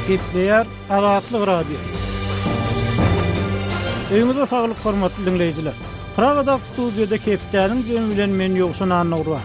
Gepleýär Azatlyk Radiosy. Öýüňize saglyk hormatly diňleýjiler. Pragadaky studiýada hepdäniň jemi bilen men Ýowşan Annagurban.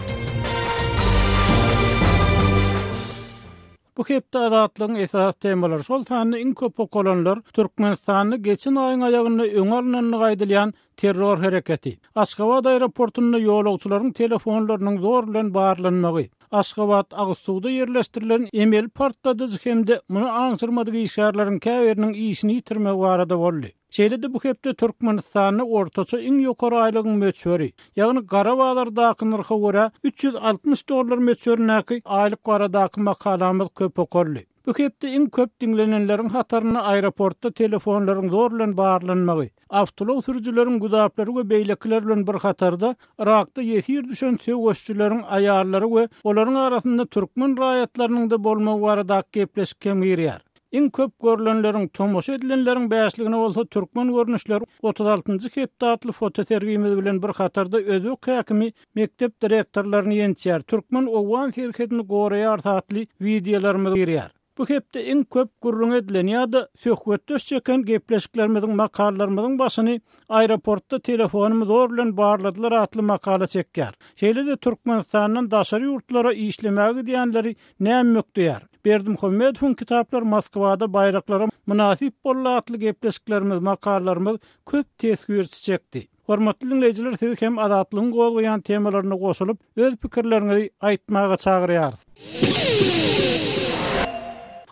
Bu hepde Azatlygyň esasy temalary, şol sanda iň köp okalanlar Türkmenistanda geçen aýyň aýagynda öňi alnandygy aýdylýan terror hereketi, Aşgabat aeroportunda ýolagçylaryň telefonlarynyň zor bilen barlanmagy, Aşgabat agyzsuwda ýerleşdirilen emeli partladyjy hem-de muny aňşyrmadyk işgärleriň käbiriniň işini ýitirmegi barada boldy. Şeýle-de bu hepde Türkmenistanda ortaça iň ýokary aýlygyň möçberi, ýagny gara bazardaky nyrha görä 360 dollar möçberindäki aýlyk baradaky makalamyz köp okaldy. Bu hepde iň köp diňlenenleriň hatarynda aeroportda telefonlaryň zor bilen barlanmagy, awtoulag sürüjileriň güzaplary we beýlekiler bilen bir hatarda Yrakda ýesir düşen söweşijileriň aýallary we olaryň arasynda türkmen raýatlarynyň-da bolmagy baradaky gepleşik hem girýär. Iň köp görlenleriň, tomaşa edilenleriň bäşligine bolsa Türkmen görnüşleri 36-njy hepde atly fotosergimiz bilen bir hatarda özbek häkimi mekdep direktorlaryny ýençýär, Türkmen owgan serhedini goraýarys atly wideolarymyz girýär. Bu hepde iň köp gürrüňi edilen ýa-da söhbetdeş çeken gepleşiklerimiziň, makalalarymyzyň başyny Aeroportda telefonymy zor bilen barladylar atly makala çekýär. Şeýle-de Türkmenistandan daşary ýurtlara işlemäge gidýänleri Näme mükdeýär? Berdimuhamedowyň Kitaplar Moskwada baýraklara mynasyp boldy atly gepleşiklerimiz, makalalarymyz köp teswirçi çekdi. Hormatly diňleýjiler sizi hem Azatlygyň gozgaýan temalaryna goşulyp, öz pikirleriňizi aýtmaga çagyrýarys.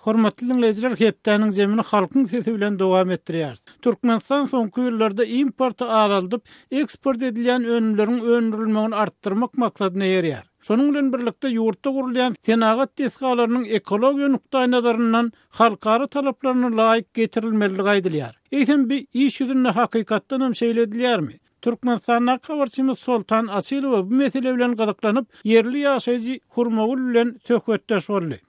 Hormatly diňleýjiler hepdäniň zemini halkyň sesi bilen dowam etdirýäris. Türkmenistan soňky ýyllarda importy azaldyp, eksport edilýän önümleriň öndürilmegini artdyrmak maksadyna eýerýär. Şonuň bilen birlikde, ýurtda gurulýan senagat desgalarynyň ekologiýa nukdaýnazaryndan halkara talaplaryna laýyk getirilmelidigi aýdylýar. Eýsem, bi iş ýüzünde hakykatdan hem şeýle edilýärmi? Türkmenistandaky habarçymyz Soltan Açylowa bu mesele bilen gyzyklanyp, ýerli ýaşaýjy Hurmagül bilen söhbetdeş boldy.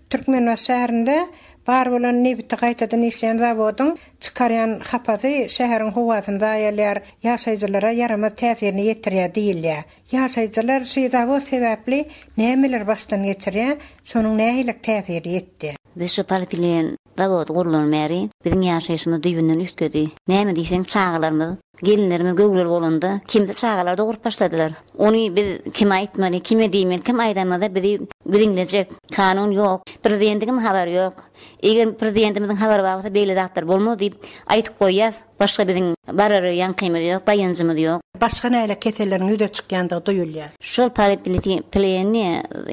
Türkmenbaşy şäherinde bar bolan nebiti gaýtadan işleýän zawodyň çykarýan hapasy şäheriň howasyny zaýalaýar, ýaşaýjylara ýaramaz täsirini ýetirýär diýilýär. Ýaşaýjylar şu zawod sebäpli nämeleri başdan geçirýär, şonuň nähili täsiri ýetdi? Biz şu polietilen zawody gurlan bäri biziň ýaşaýşymyz düýbünden üýtgedi. Näme diýseň çagalarymyz Gelinlerimiz göwreli bolanda, kimsi çagalar dogrup başladylar. Ony biz kime aýtmaly, kime diýmeli, kim aýdamyzda bizi diňlejek. Kanun ýok. Prezidentiňem habary ýok. Eger prezidentimiziň habary bar bolsa beýle zatlar bolmaz diýip aýtyp goýýas. Başga biziň barara ýaňkymyz ýok, daýanjymyz ýok. Başga näle keselleriň ýüze çykýandygy duýulýar. Şol polietilen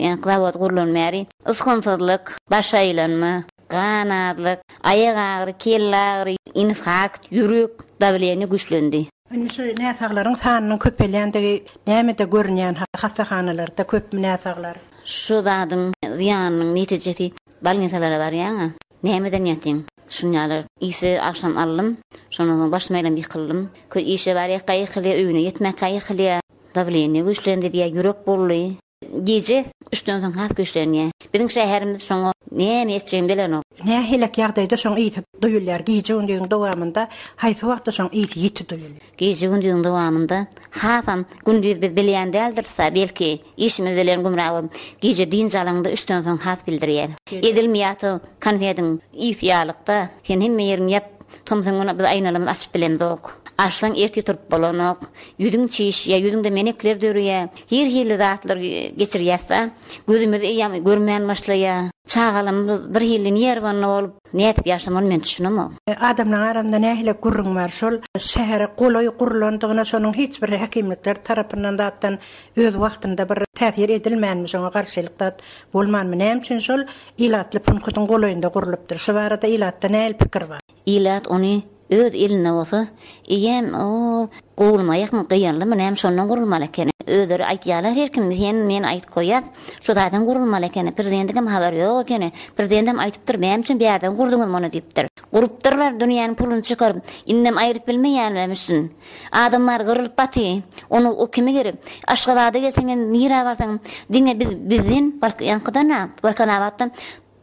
ýaňky zawod gurlan bäri ysgynsyzlyk, baş aýlanma, Gan azlyk, aýak agyry, kelle agyry, infarkt, ýürek dawleniýa güýçlendi. Indi şu näsaglaryň sanynyň köpelýändigi nämede görünýän hassahanalarda köpmi näsaglar? Şu zadyň zyýanynyň netijesi bolnisalara barýaňa nämeden ýatyň şun ýaly ise agşam aldym şondan soň başym aýlanyp ýykyldym köý işe barýaka ýykylýa öýüne ýetmäkä ýykylýa dawleniýa güýçlendi diýýä ýürek boldy. Gije üçden soň has güýçlenýär. Biziň şäherimiz şoňa näme etjegini bilenok. Nähilek ýagdaýda şoň ysy duýulýar? Gije-gündiziň dowamynda haýsy wagtda şoň ysy ýiti duýulýar? Gije-gündiziň dowamynda hasam gündiz biz bilýän däldiris-ä, belki, işimiz bilen gümra bolup, gije dynç alaňda üçden soň has bildirýär. Edil miýata konfediň ysy ýalykda, sen hemme ýeriňi ýap, tomsuň güni biz aýnalarymyzy açyp bilemzok. Açsaň ertir turup bolanok. Ýüzüň çişýär, ýüzüňde menekler döreýär. Her hili zatlar geçirýäs-de, gözümiz eýýäm görmän başlaýar. Çagalymyz bir hili nerwanny bolup, nädip ýaşamaly men düşünemok. Adamlaryň arasynda nähili gürrüň bar, şol şähere golaý gurlandygyna şonuň hiç bir häkimlikler tarapyndan zatdan öz wagtynda bir täsir edilmänmi, şoňa garşylyk zat bolmanmy, näme üçin şol ilatly punkutyň golaýynda gurlupdyr, şu barada ilatda nähili pikir bar? Ilat ony öz elinde bolsa, eýýäm ol gurulmaýakmy, gyýanlymy näme şondan gurulmaly ekeni. Özleri aýtýarlar her kim, sen, men aýdyp goýýas, şu zadan gurulmaly ekeni, prezidentiňem habary ýok ekeni, prezidentem aýdypdyr, näme üçin bärden gurduňyz muny diýipdir. Gurupdyrlar dünýäniň puluny çykaryp, indem aýryp bilmeýärlermişin. Adam bar gyrylyp baty, ony o kime gerek. Aşgabada gelseňem, nirä barsaňam, diňe biz bizden, ýaňkydan-a, Balkanabatdan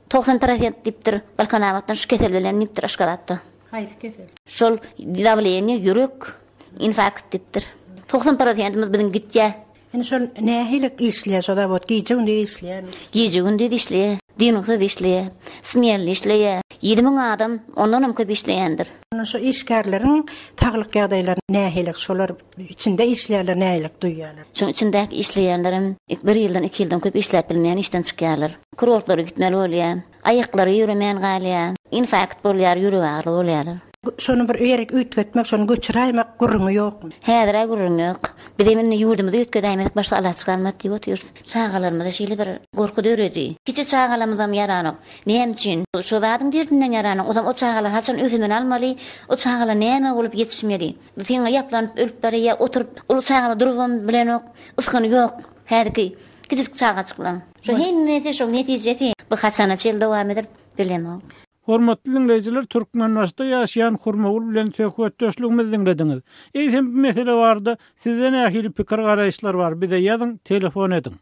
90 prosent diýipdir, Balkanabatdan şu kesel bilen diýipdir Aşgabatda. Haýsy kesel? Şol dawleniýe, ýürek, infarkt diýipdir. 90 prosentimiz biziň gitýär. Indi şol nähili işleýär şo zawod? Gije-gündiz işleýärmi? Gije-gündiz işleýär. Dyngysyz işleýär. Smenli işleýär. 7000 adam, ondanam köp işleýändir. Onda şu işgärleriň saglyk ýagdaýlary nähili? Şolar içinde işleýärler nähili duýýarlar? Şuň içindäki işleýänlerem bir ýyldan, iki ýyldan köp işläp bilmeýän işden çykýarlar. Kurortlara gitmeli bolýar. Aýaklary ýöremän galýar. Infarkt bolýar, ýürek agyryly bolýarlar. Şony bir ýerik üýtgetmek, şony göçüräýmek gürrüňi ýokmy? Häzir-ä gürrüň ýok. Bizem indi ýurdumyzy üýtgedäýmesek başga alaç galmady diýip otyrys. Çagalarymyzda şeýle bir gorky döredi. Kiçi çagalarymyzam ýaranok. Näme üçin? Şo zadyň derdinden ýaranok. Ozam o çagalar haçan ösümini almaly? O çagalar näme bolup ýetişmeli? Siňe ýaplanyp ölüp barýa, oturyp, uly çagalar durubam bilenok, ysgyny ýok. Häzirki kiçijik çagajyklaň. Şu hemmesi şoň netijesi. Bu haçana çenli dowam eder, bilemok. Hormatly diňleýjiler Türkmenbaşyda ýaşaýan Hurmagül bilen söhbetdeşligimizi diňlediňiz. Eýsem bu mesele barada sizde nähili pikir garaýyşlar bar bize ýazyň telefon ediň.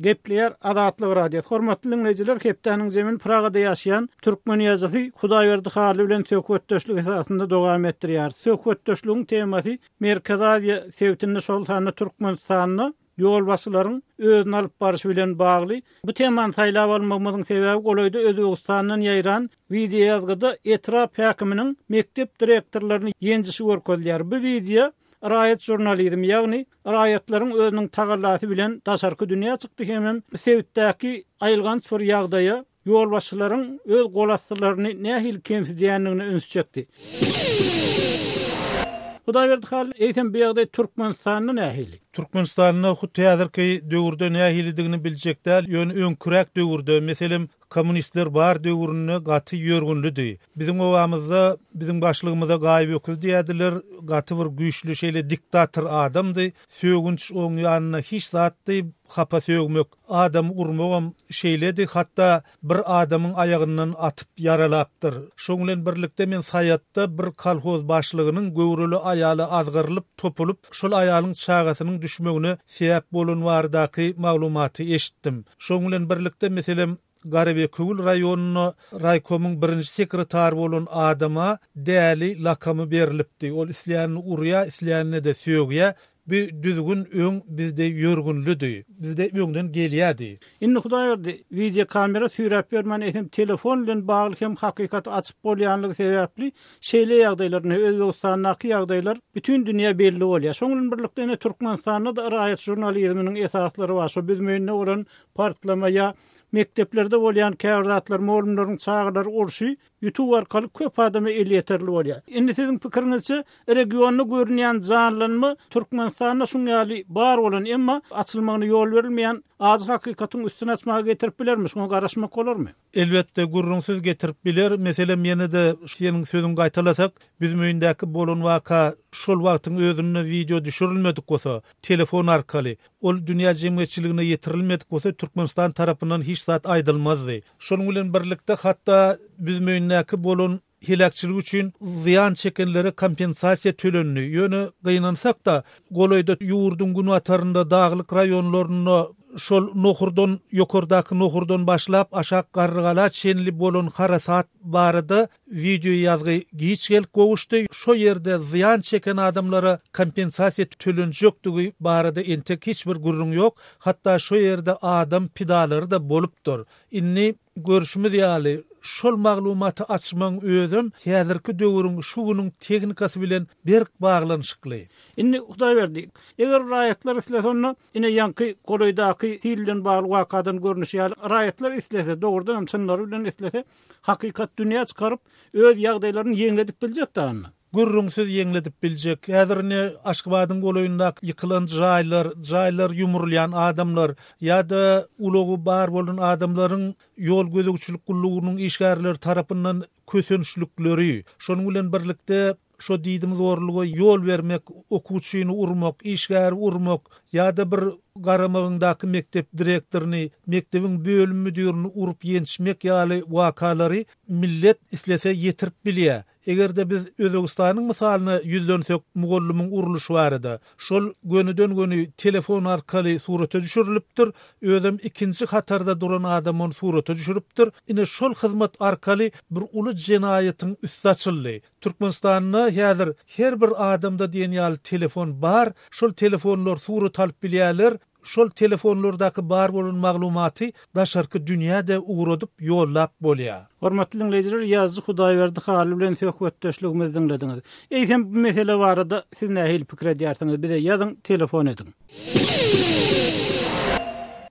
Gepleýär Azatlyk Radiosy. Hormatly diňleýjiler hepdäniň jemini Pragada ýaşaýan türkmen ýazyjysy Hudaýberdi Hally bilen söhbetdeşlik esasynda dowam etdirýäris. Söhbetdeşligiň temasy Merkezi Aziýa sebitinde şol sanda Türkmenistanda ýolbaşçylaryň özüni alyp barşy bilen bagly. Bu temany saýlap almagymyzyň sebäbi golaýda Özbegistandan ýaýran wideoýazgyda etrap häkiminiň mekdep direktorlaryny ýenjişi görkezilýär. Bu wideo raýat žurnalizmi, ýagny raýatlaryň özüniň tagallasy bilen daşarky dünýä çykdy hemem sebitdäki aýylganç bir ýagdaýa ýolbaşçylaryň öz golastylaryny nähili kemsidýändigine ünsi çekdi. Hudaýberdi Hally, eýsem bu ýagdaý Türkmenistanda nähili? Türkmenistanda hut häzirki döwürde nähilidigini biljek däl, ýöne öňküräk döwürde, meselem, kommunistler bar döwründe gaty ýörgünlidi. Biziň obamyzda biziň başlygymyza Gaýyp öküz diýerdiler, gaty bir güýçli şeýle diktator adamdy. Sögünç oň ýanynda hiç zatdy, hapa sögmek. Adamy urmagam şeýledi, hatda bir adamyň aýagyndan atyp ýaralapdyr. Şoň bilen birlikde men Saýatda bir kolhoz başlygynyň göwreli aýala azgyrylyp, topulyp, şol aýalyň çagasynyň düşmegine sebäp bolan baradaky maglumaty eşitdim. Şoň bilen birlikde, meselem, Garabekewül raýonynda raýkomyň birinji sekretary bolan adama Däli lakamy berlipdi. Ol islänini urýar, islänine-de sögýär. Bu düzgün öň bizde ýörgünlidi. Bizde öňden gelýärdi. Indi Hudaýberdi, wideokamera süýräp ýörmän eýsem telefon bilen bagly hem hakykaty açyp bolýanlygy sebäpli şeýle ýagdaýlar ine Özbegistandaky ýagdaýlar bütin dünýä belli bolýar. Şoň bilen birlikde ine Türkmenistanda-da raýat žurnalizminiň esaslary bar. Şo Büzmeýinde bolan partlama ýa mekdeplerde bolýan käbir zatlar mugallymlaryň çagalary urşy Youtube arkaly köp adama elýeterli bolýar. Indi siziň pikiriňizçe regionda görünýän janlanma Türkmenistanda şuň ýaly bar bolan emma açylmagyna ýol berilmeýän ajy hakykatyň üstüni açmaga getirip bilermi? Şuňa garaşmak bolarmy? Elbetde gürrüňsiz getirip biler. Meselem ýene-de seniň sözüňi gaýtalasak, Büzmeýindäki bolan waka şol wagtyň özünde wideo düşürilmedik bolsa, telefon arkaly, Ol dünýä jemgyýetçiligine ýetirilmedik bolsa, Türkmenistan tarapyndan hiç zat aýdylmazdy. Şonuň bilen birlikde, hatda Büzmeýindäki bolan heläkçilik üçin zyýan çekenlere kompensasiýa tölendi. Ýöne, gynansak-da, golaýda ýurduň günbatarynda, daglyk raýonlarynda şol Nohurdan, ýokardaky Nohurdan başlap, aşak Garrygala çenli bolan harasat barada Wideoýazgy giç gelip gowuşdy, şo ýerde zyýan çeken adamlara kompensasiýa tölenjekdigi barada entek hiç bir gürrüň ýok, hatda şo ýerde adam pidalary-da bolupdyr. Indi, görşümiz ýaly, şol maglumaty açmagyň özem häzirki döwrüň, şu günüň tehnikasy bilen berk baglanyşykly. Indi, Hudaýberdi, eger raýatlar islese onda, ine ýaňky golaýdaky sil bilen bagly wakadan görnüşi ýaly, raýatlar islese, dogrudanam çynlary bilen islese, Hakykat dünýä çykaryp, öz ýagdaýlaryny ýeňledip biljek dagynda. Gürrüňsiz ýeňledip biljek. Häzir ine Aşgabadyň golaýyndaky ýykylan jaýlar, jaýlar ýumrulýan adamlar ýa-da ulagy bar bolan adamlaryň ýol gözegçilik gullugynyň işgärleri tarapyndan kösençlikleri, şonuň bilen birlikde Şo diýdimzorluga ýol bermek, okuwçyny urmak, işgäri urmak ýa-da bir garamagyňdaky mekdep direktoryny, mekdebiň bölüm müdirini urup-ýençmek ýaly wakalary millet islese ýetirip bilýär. Eger-de biz Özbegistanyň mysalyna ýüzlensek mugallymyň urluşy barada, şol gönüden-göni telefon arkaly surata düşürilipdir, özem ikinji hatarda duran adam ony surata düşüripdir. Ine şol hyzmat arkaly bir uly jenaýatyň üsti açyldy. Türkmenistanda häzir her bir adamda diýen ýaly telefon bar, şol telefonlar surat alyp bilýärler. Şol telefonlardaky bar bolan maglumaty daşarky dünýä-de ugradyp, ýollap bolýar. Hormatly diňleýjiler, ýazyjy Hudaýberdi Hally bilen söhbetdeşligimizi diňlediňiz. Eýsem, bu mesele barada siz nähili pikir edýärsiňiz? Bize ýazyň, telefon ediň.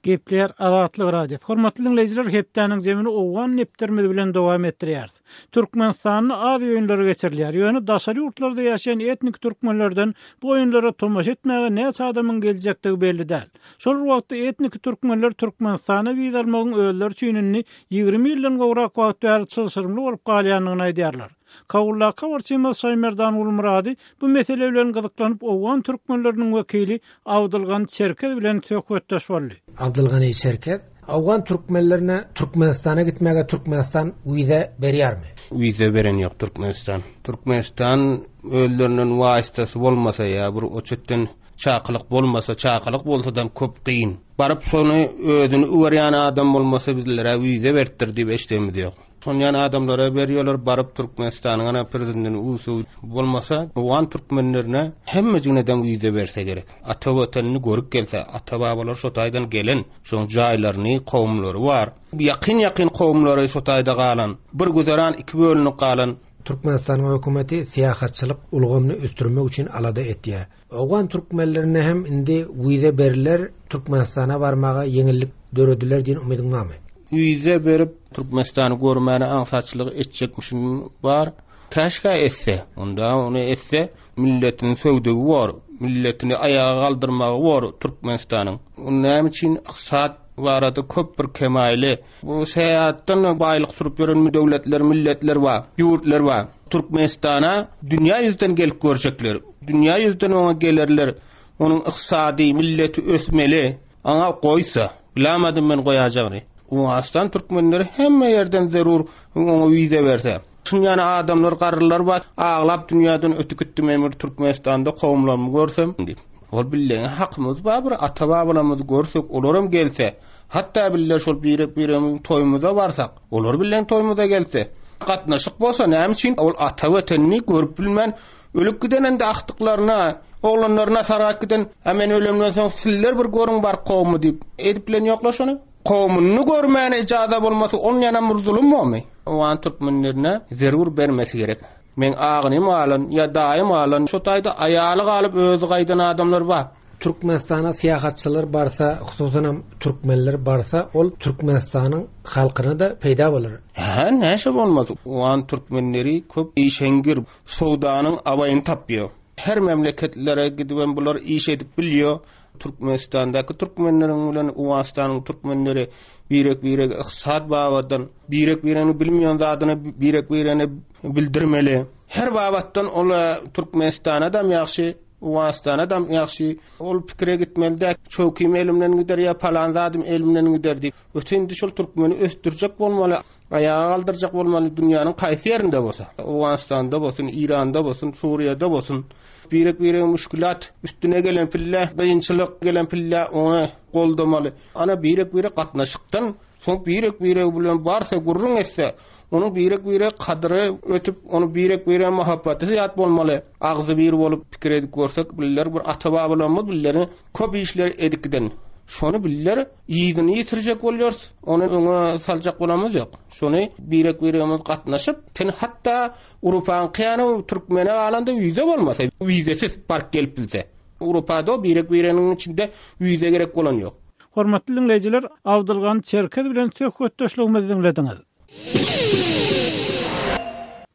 Gepleýär Azatlyk Radiosy. Hormatly diňleýjiler, hepdäniň jemini owgan depderimiz bilen dowam etdirýäris. Türkmenistanda Aziýa oýunlary geçirilýär. Ýöne daşary ýurtlarda ýaşaýan etniki türkmenlerden bu oýunlara tomaşa etmäge näçe adamyň geljekdigi belli däl. Şol bir wagtda etniki türkmenler Türkmenistana wiza almagyň özleri üçin indi 20 ýyldan gowrak wagt bäri çylşyrymly bolup galýandygyny aýdýarlar. Kabuldaky habarçymyz Şaýmerdan Gulmyrady bu mesele bilen gyzyklanyp owgan türkmenleriniň wekili Abdylgany Çerkez bilen söhbetdeş boldy. Abdylgany Çerkez, Owgan türkmenlerine Türkmenistana gitmäge Türkmenistan wiza berýärmi? Wiza beren ýok Türkmenistan. Türkmenistan özlerinden waýstasy bolmasa ýa bir oçetden çakylyk bolmasa, çakylyk bolsadam köp kyn. Baryp şony özüni öwerýän adam bolmasa bizlere wiza beripdir diýip eşdenimiz ýok. Şonýan adamlara berýärler baryp Türkmenistanyň ana prezidentini usu bolmasa owgan türkmenlerine hemmejiginedem wiza berse gerek. Ata watanyny görüp gelse ata babalary şo taýdan gelen şoň jaýlaryny kowumlary bar. Ýakyn ýakyn kowumlary şo taýda galan bir güzeran iki bölünip galan. Türkmenistanyň hökümeti syýahatçylyk ulgamyny ösdürmek üçin alada etýär. Owgan türkmenlerine hem indi wiza beriler, Türkmenistana barmaga ýeňillik dörediler diýen umydyň barmy? Wiza berip Türkmenistany görmäne aňsatçylyk etjekmişin bar. Käşgä etse, onda ony etse milletini söwdügi bor, milletini aýaga galdyrmagy bor Türkmenistanyň. Näme üçin ykdysat barada köp bir kemaýly. Bu syýahatdan baýlyk sürüp ýören döwletler, milletler bar, ýurtlar bar. Türkmenistana dünýä ýüzden gelip görjekler. Dünýä ýüzden oňa gelerler. Onuň ykdysady, milleti ösmeli. Aňa goýsa, bilamadym men goýajagyny. Owganystan türkmenleri hemme ýerden zerur oňa wiza berse. Şuň ýaly adamlar garrylar bar, aglap dünýäden ötüp gitdi men bir Türkmenistanda kowumlarymy görsem diýip. Ol billeňe hakymyz bar bir ata babalarymyzy görsek olaram gelse, hatda bille şol birek biregimiziň toýumyza barsak, olar bilen toýumyza gelse, gatnaşyk bolsa näme üçin ol ata wetenini görüp bilmän ölüp giden indi agtyklaryna, oglanlaryna sargap giden, a men ölemden soň sizler bir görüň bar kowumy diýip edip bilen ýoklar şony. Kowumyny görmäne ijaza bolmasa onýanam bir zulum bormy? Owgan türkmenlerine zerur bermesi gerek. Meň agynym galan ýa daýym galan şo taýda aýaly galyp özi gaýdan adamlar bar. Türkmenistana syýahatçylar barsa, hususanam türkmenler barsa ol Türkmenistanyň halkyna-da peýda bolar. Hä näşe bolmaz. Owgan türkmenleri köp işeňňir, sowdanyň abaýyny tapýar. Her memleketlere gidibem bular iş edip bilýär. Türkmenistandaky türkmenleriň bilen Owganystanyň türkmenleri birek-birege ykdysat babatdan, birek-biregini bilmeýän zadyny birek-biregine bildirmeli. Her babatdan ol Türkmenistanadam ýagşy, Owganystanadam ýagşy. Ol pikire gitmeli däl, çöwkim elimden gider ýa palan zadym elimden gider diýip. Öte indi şol türkmeni ösdürjek bolmaly. Aýaga galdyrjak bolmaly dünýäniň haýsy ýerinde bolsa, Owganystanda bolsun, Iranda bolsun, Suriýada bolsun, birek-birege müşgülat üstüne gelen pille, kynçylyk gelen pille ony goldamaly. Ana birek-birek gatnaşykdan soň birek-biregi bilen barsa gürrüň etse, onuň birek-birege kadyry ötüp, ony birek-birege muhabbaty zyýat bolmaly. Agzybir bolup pikir edip görsek, biller bir ata-babalarymyz billere köp işleri edip giden. Şony biller Yzyny ýitirjek bolýarys, ony öňe saljak bolamyz ýok. Şony birek-biregimiz gatnaşyp, sen hatda Urupaňky ýaly türkmene galanda wiza bolmasa, wizasiz baryp gelip bilse. Urupada birek-bireginiň içinde wiza gerek bolan ýok. Hormatly diňleýjiler, Abdylgany Çerkez bilen söhbetdeşligimizi diňlediňiz.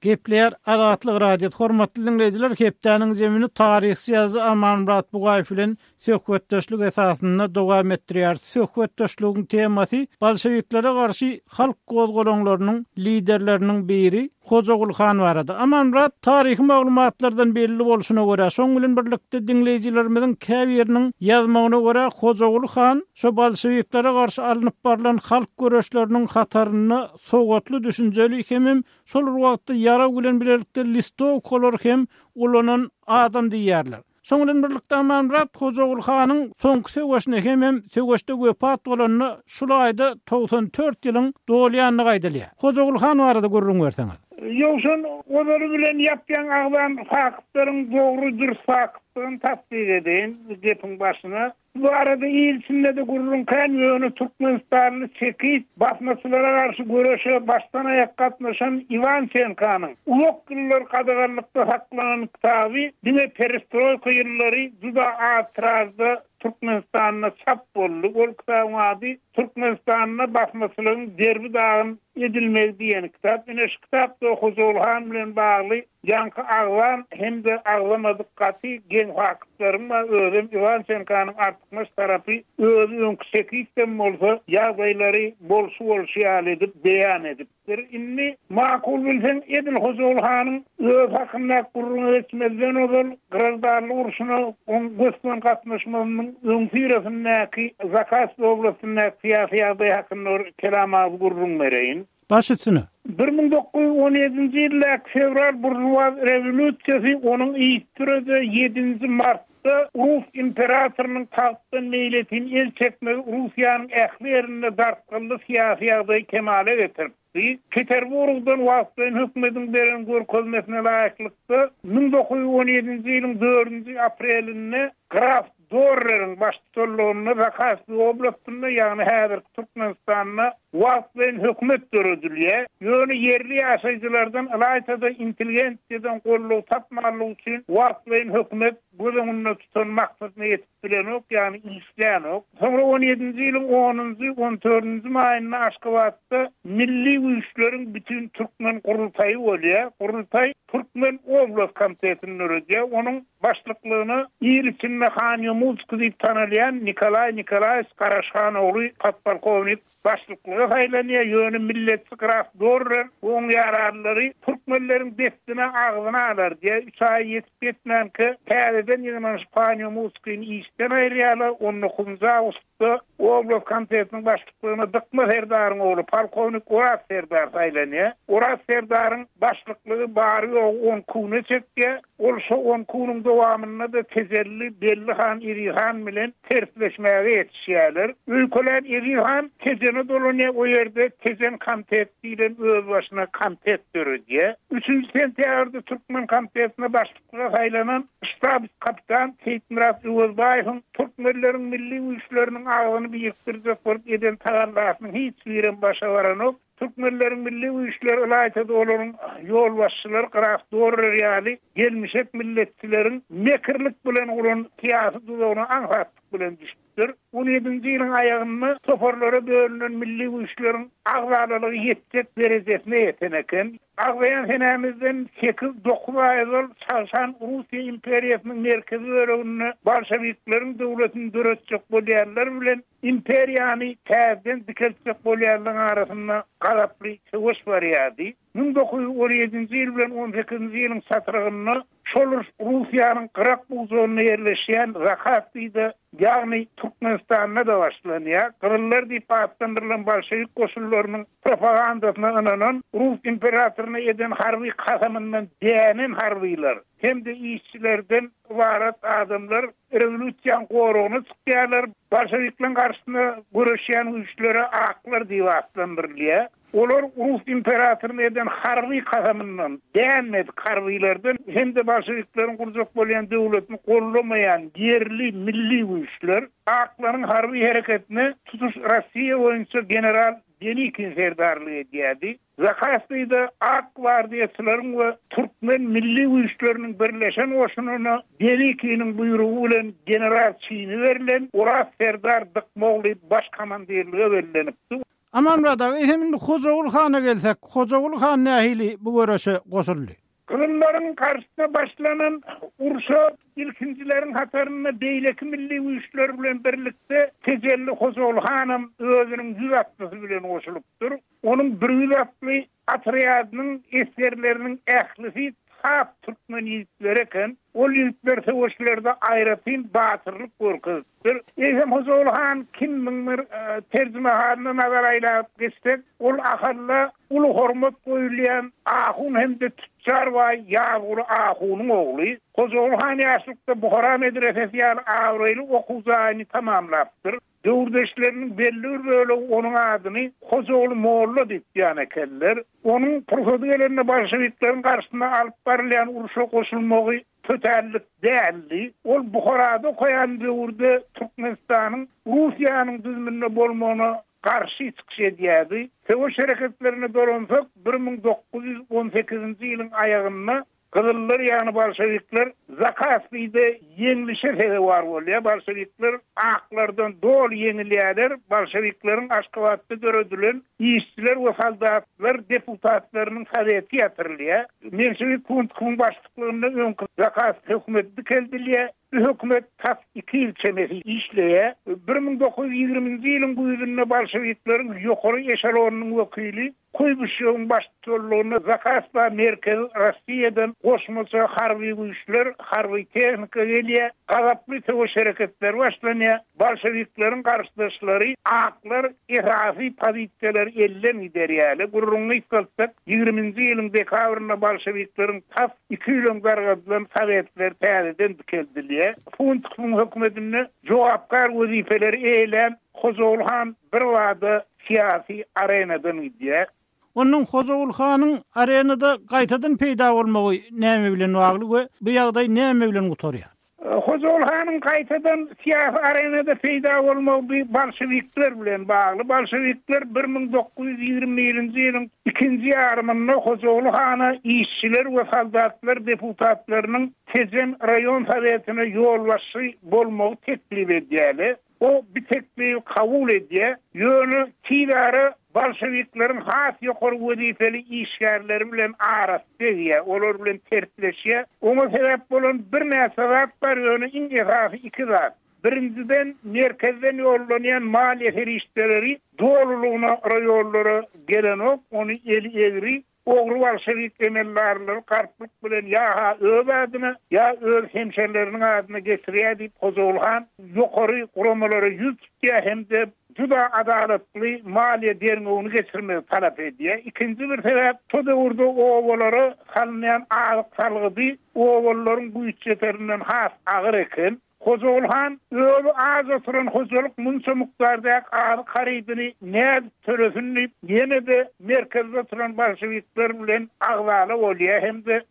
Gepleýär Azatlyk Radiosy. Hormatly diňleýjiler, hepdäniň zemini taryhçy ýazyjy Amanmyrat Bugaýew bilen söhbetdeşlik esasynda dowam etdirýäris. Söhbetdeşligiň temasy bolşewiklere garşy halk gozgalaňlarynyň liderleriniň biri Hojaguly han barada. Amanmyrat, taryhy maglumatlardan belli bolşuna görä, şoň bilen birlikde diňleýjilerimiziň käbiriniň ýazmagyna görä, Hojaguly han şo bolşewiklere garşy alnyp barlan halk göreşleriniň hatarynda sowatly, düşünjeli hemem şol bir wagtda ýarag bilen bilelikde listowkalary hem ulanan adam diýýärler. Şoň bilen birlikde Amanmyrat Hojaguly hanyň soňky söweşine hemem söweşde wepat bolanyna şul aýda 94 ýylyň dolýandygy aýdylýar. Hojaguly han barada gürrüň berseňiz. Ýowşan ozaly bilen ýap-ýaňy agzan faktlaryň dogry dürs faktdygyny tassyk edeýin gepiň başyna. Bu barada il içinde-de gürrüň kän, ýöne türkmenistanly çekist basmaçylara garşy göreşe başdan-aýak gatnaşan Iwançenkanyň uzak ýyllar gadaganlykda saklanan kitaby diňe perestroýka ýyllary juda az tiražda Türkmenistanda çap boldy. Ol kitabyň ady Türkmenistanda basmaçylygyň derbi-dagyn edilmegi diýen kitap. Ine şu kitapda Hojaguly han bilen bagly Ýaňky agzan hem-de agzamadyk gaty geň faktlaryň bar, özem Iwançenkanyň artykmaç tarapy özi öňki çekistem bolsa, ýagdaýlary bolşy-bolşy ýaly edip beýan edipdir. Indi, makul bilseň, edil Hojaguly hanyň özi hakyndaky gürrüňe geçmezden ozal, graždanlyk urşuna oň gös-göni gatnaşmazynyň öňüsyrasyndaky Zakaspi oblastyndaky syýasy ýagdaý hakynda bir kelam agyz gürrüň bereýin. Baş üstüne. 1917-nji ýyldaky fewral buržuaz rewolýusiýasy onuň yzysüre-de ýedinji martda rus imperatorynyň tagtdan meýletin el çekmegi Russiýanyň ähli ýerinde dartgynly syýasy ýagdaýy kemala getiripdi. Peterburgdan wagtlaýyn hökümediň beren görkezmesine laýyklykda, 1917-nji ýylyň dördünji aprelinde graf Dorreriň baştutanlygynda Zakaspi oblastynda, ýagny häzirki Türkmenistanda wagtlaýyn hökümet döredilýär. Ýöne ýerli ýaşaýjylardan, ylaýta-da intelligensiýadan goldaw tapmanlygy üçin wagtlaýyn hökümet göz öňünde tutan maksadyna ýetip bilenok, ýagny işlänok. Soňra on ýedinji ýylyň onunjy, on dördünji maýynda Aşgabatda Milli güýçleriň bütin türkmen gurultaýy bolýar. Gurultaý Türkmen oblast komitetini döredýär. Onuň Başlyklygyna il içinde Han Ýomudskiý diýip tanalýan Nikolaý Nikolaýewiç Garaşhan ogly podpolkownik başlyklyga saýlanýar, ýöne milletçi graf Dorrer we oň ýaranlary türkmenleriň dessine agzyny alar diýýär. Üç aý ýetip-ýetmänkä täzeden ýygnanyşyp Han Ýomudskini işden aýyrýarlar, on dokuzynjy awgustda oblast komitetiniň başlyklygyna Dykma serdaryň ogly polkownik Oraz serdar saýlanýar. Oraz serdaryň başlyklygy bary-ýogy on iki güne çekýär. Ol şo on iki günüň dowamynda-da Tejelli Belli han Eziz han bilen tersleşmäge ýetişýärler. Öýkelän Eziz han Tejene dolanýar, o ýerde Tejen komitet diýlen özbaşyna komitet döredýär. Üçünji sentýabrda Türkmen komitetine başlyklyga saýlanan ştabs-kapitan Seýitmyrat Öwezbaýewiň türkmenleriň milli güýçleriniň agzyny birikdirjek bolup eden tagallasynyň hiç birem başa baranok. Türkmenleriň milli güýçleri, ylaýta-da olaryň ýolbaşçylary graf Dorrer ýaly gelmişek milletçileriň mekirlik bilen guran syýasy duzagyna aňsatlyk bilen düşüpdir. On ýedinji ýylyň aýagynda toparlara bölünen milli güýçleriň agzalalygy ýetjek derejesine ýeten eken. Agzaýan senämizden sekiz-dokuz aý ozal çagşan Russiýa imperiýasynyň merkezi böleginde bolşewikleriň döwletini döretjek bolýanlar bilen Imperiýany täzeden dikeltjek bolýanlaryň arasynda gazaply söweş barýardy. 1917-nji ýyl bilen on sekizinji ýylyň çatrygynda şol uruş Russiýanyň gyrak bujagynda ýerleşýän Zakaspide, ýagny Türkmenistanda-da başlanýar. Gyzyllar diýip atlandyrylan bolşewik goşunlarynyň propagandasyna ynanan, rus imperatoryna eden harby kasamyndan dänen harbylar hem-de işçilerden ybarat adamlar Rewolýusiýanyň goragyna çykýarlar. Bolşewikleriň garşysyna göreşýän güýçlere aklar diýip atlandyrylýar. Olar rus imperatoryna eden harby kasamyndan dänmedik harbylardan hem-de bolşewikleriň gurjak bolýan döwletini goldamaýan ýerli milli güýçler. Aklaryň harby hereketine tutuş Rossiýa boýunça general Denikin serdarlyk edýärdi. Zakaspide ak gwardiýaçylaryň we türkmen milli güýçleriniň birleşen goşunyna Denikiniň buýrugy bilen general çini berlen Oraz serdar Dykmogly baş komandirlige bellenipdi. Amanmyrat aga, eýsem indi Hojaguly hana gelsek, Hojaguly han nähili bu göreşe goşuldy? Gyzyllaryň garşysyna başlanan urşa ilkinjileriň hatarynda beýleki milli güýçler bilen birlikde Tejelli Hojaguly hanam özüniň ýüz atlysy bilen goşulypdyr. Onuň bir ýüz atly otrýadynyň esgerleriniň ählisi sap türkmen ýigitleri eken. Ol ýigitler söweşlerde aýratyn batyrlyk görkezipdir. Eýsem Hojaguly han kimmiň bir terjimehalyna nazar aýlap geçsek, ol Ahalla uly hormat goýulýan ahun hem-de tüçjar baý Ýazguly ahunyň ogly. Hojaguly han ýaşlykda Buhara medresesi ýaly abraýly okuw jaýyny tamamlapdyr. Döwürdeşleriniň belli bir bölegi onuň adyny Hojaguly molla diýip ýan ekenler. Onuň pursady gelende bolşewikleriň garşysyna alyp barylýan urşa goşulmagy tötänlik däldi. Ol Buharada okaýan döwürde Türkmenistanyň Russiýanyň düzüminde bolmagyna garşy çykyş edýärdi. Söweş hereketlerine dolansak, 1918-nji ýylyň aýagynda Gyzyllar ýagny bolşewikler Zakaspide ýeňlişe sezewar bolýar. Bolşewikler aklardan doly ýeňilýärler. Bolşewikleriň Aşgabatda döredilen işçiler we soldatlar deputatlarynyň soweti ýatyrylýar. Menşewik Kuntkowyň başlyklygynda öňki Zakaspi hökümeti dikeldilýär. Bu hökümet tas iki ýyl çemesi işleýär. 1920-nji ýylyň güýzünde bolşewikleriň ýokary eşelonynyň wekili Kuýbyşewiň baştutanlygynda Zakaspa Merkezi Rossiýadan goşmaça harby güýçler, harby tehnika gelýär, gazaply söweş hereketleri başlanýar, bolşewikleriň garşydaşlary aklar esasy pozisiýalary elden giderýärler. Gürrüňi gysgaltsak, ýigriminji ýylyň dekabrynda bolşewikleriň tas iki ýyl öň dargadylan sowetleri täzeden dikeldilýär. Funtowyň hökümetinde jogapkär wezipeleri eýelän Hojaguly han birbada syýasy arenadan gidýär. Onuň Hojaguly hanyň arenada gaýtadan peýda bolmagy näme bilen bagly we bu ýagdaý näme bilen gutarýar? Hojaguly hanyň gaýtadan syýasy arenada peýda bolmagy bu bolşewikler bilen bagly. Bolşewikler 1921-nji ýylyň ikinji ýarymynda Hojaguly hana işçiler we soldatlar deputatlarynyň Tejen raýon sowetine ýolbaşçy bolmagy teklip edýärler. O bu teklibi kabul edýär, ýöne tizara bolşewikleriň has ýokary wezipeli işgärleri bilen arasy degýär, olar bilen tersleşýär. Oňa sebäp bolan birnäçe zat bar, ýöne iň esasy iki zat. Birinjiden, merkezden ýollanýan maliýe serişdeleri dolulygyna raýonlara gelenok, ony eli egri Ogry bolşewik emeldarlary galplyk bilen ýa-ha öz adyna, ýa öz hemşerileriniň adyna geçirýär diýip, Hojaguly han ýokary guramalara ýüz tutýar hem-de juda adalatly maliýe derňewini geçirmegi talap edýär. Ikinji bir sebäp, şo döwürde obalara salynýan azyk salgydy obalylaryň güýçýeterinden has agyr eken. Hojaguly han özi aç oturan hojalyk munça mukdardaky azyk harydyny nädip tölesin diýip, ýene-de merkezde oturan bolşewikler bilen agzala bolýar hem-de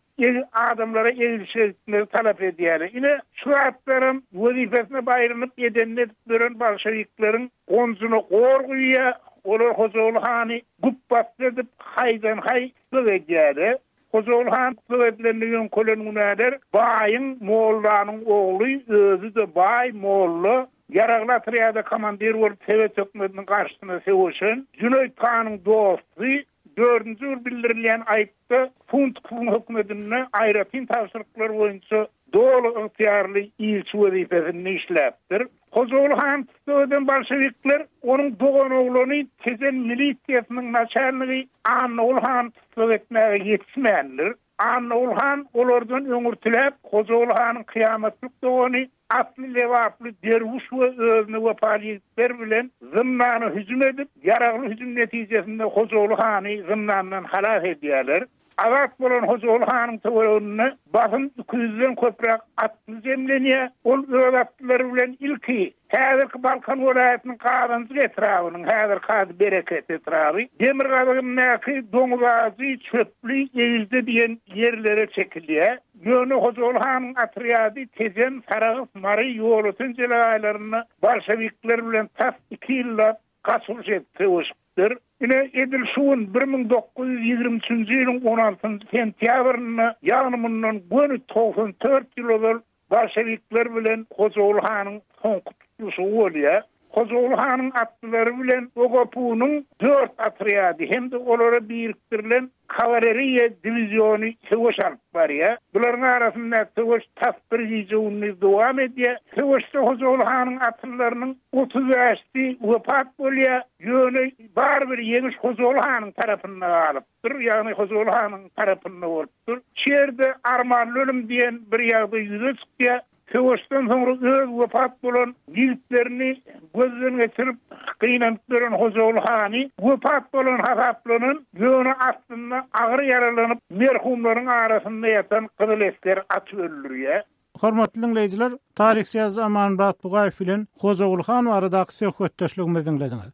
adamlara eglişik etmegi talap edýärler. Ine, şu zatlaram wezipesine baýrynyp edenini edip ýören bolşewikleriň gonjuna gor guýýar, olar Hojaguly hany güpbasdy edip, haýdan-haý gyk edýärler. Hojaguly han tussag edilende ýöňkelen günäler baýyň, mollanyň ogly, özi-de baý, molla, ýaragly otrýada komandir bolup sowet hökümetiniň garşysyna söweşen, Jüneýit hanyň dosty, dördünji bir bildirilýän aýypda Funtkowyň hökümetinde aýratyn tabşyryklar boýunça doly ygtyýarly ilçi wezipesinde işläpdir. Hojaguly hany tussag eden bolşewikler onuň doganoglany Tejen milisiýasynyň naçalnigi Annaguly hany tussag etmäge ýetişmändir. Annaguly han olardan öňürtiläp, Hojaguly hanyň kyýamatlyk dogany asly lebaply derwüş we özüne wepaly ýigitler bilen zyndana hüjüm edip, ýaragly hüjüm netijesinde Hojaguly hany zyndandan halas edýärler. Azat bolan Hojaguly hanyň töwereginde basym iki ýüzden köpräk atly jemlenýär. Ol öz atlylary bilen ilki häzirki Balkan welaýatynyň Gazanjyk etrabynyň, häzirki ady Bereket etraby, demirgazygyndaky Doňuzajy, Çöpli, Egilje diýen ýerlere çekilýär. Ýöne Hojaguly hanyň otrýady Tejen, Sarahs, Mary, Ýolöten jelegaýlarynda bolşewikler bilen tas iki ýyllap gaçylyş edip söweşipdir. Ine, edil şu gün, 1923-nji ýylyň on altynjy sentýabrynda, ýagny mundan göni 94 ýyl ozal bolşewikler bilen Hojaguly hanyň soňky tutluşygy bolýar. Hojaguly hanyň atlylary bilen OGPU-nyň dört otrýady hem-de olara birikdirilen Kawaleriýa diwiziony söweş alyp barýar. Bularyň arasyndaky söweş tas bir gije-gündiz dowam edýär. Söweşde Hojaguly hanyň atlylarynyň 35-si wepat bolýar. Ýöne barybir ýeňiş Hojaguly hanyň tarapynda galypdyr, ýagny Hojaguly hanyň tarapynda bolupdyr. Şu ýerde armanly ölüm diýen bir ýagdaý ýüze çykýar. Söweşden soňra öz wepat bolan ýigitlerini gözden geçirip, gynanyp ýören Hojaguly hany wepat bolan hasaplanan, ýöne aslynda agyr ýaralanyp, merhumlaryň arasynda ýatan gyzyl esger atyp öldürýär. Hormatly diňleýjiler, taryhçy ýazyjy Amanmyrat Bugaýew bilen Hojaguly han baradaky söhbetdeşligimizi diňlediňiz.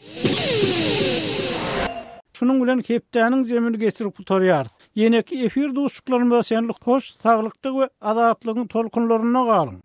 Şunuň bilen hepdäniň jemini geçirip gutarýarys. Ýeneki efir duşuşyklarymyza çenli hoş, saglykda we azatlygyň tolkunlarynda galyň!